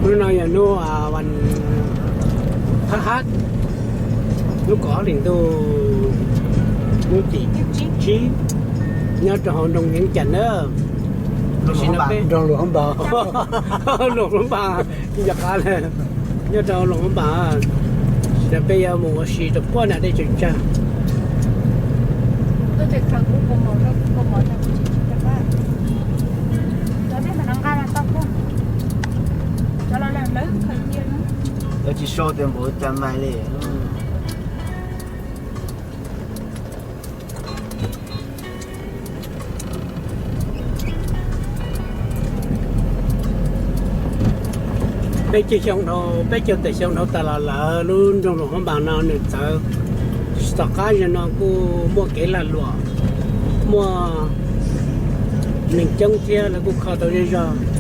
Hnub no yog hnub, a, vas thab hab, hnub kaum ob hlis ntuj, hnub tim tsib, nyob rau hauv nroog Yeeb Cas na. Tam sim no peb, Luam Hmoob Npas, nyob rau Luam Hmoob Npas, tam sim no peb yuav mus ua si rau puag nram dej tsaws tsag. Lawv tsis sau tias npaum cas mais li. Peb caug xyoo dhau, peb caug tawm xyoo dhau tas los lawm, lub nroog Luam Hmoob Npas no nws txawv. Tom qab zaum no kuj muaj kev lag luam, muaj neeg coob thiab lawv kuj kho tau zej zog.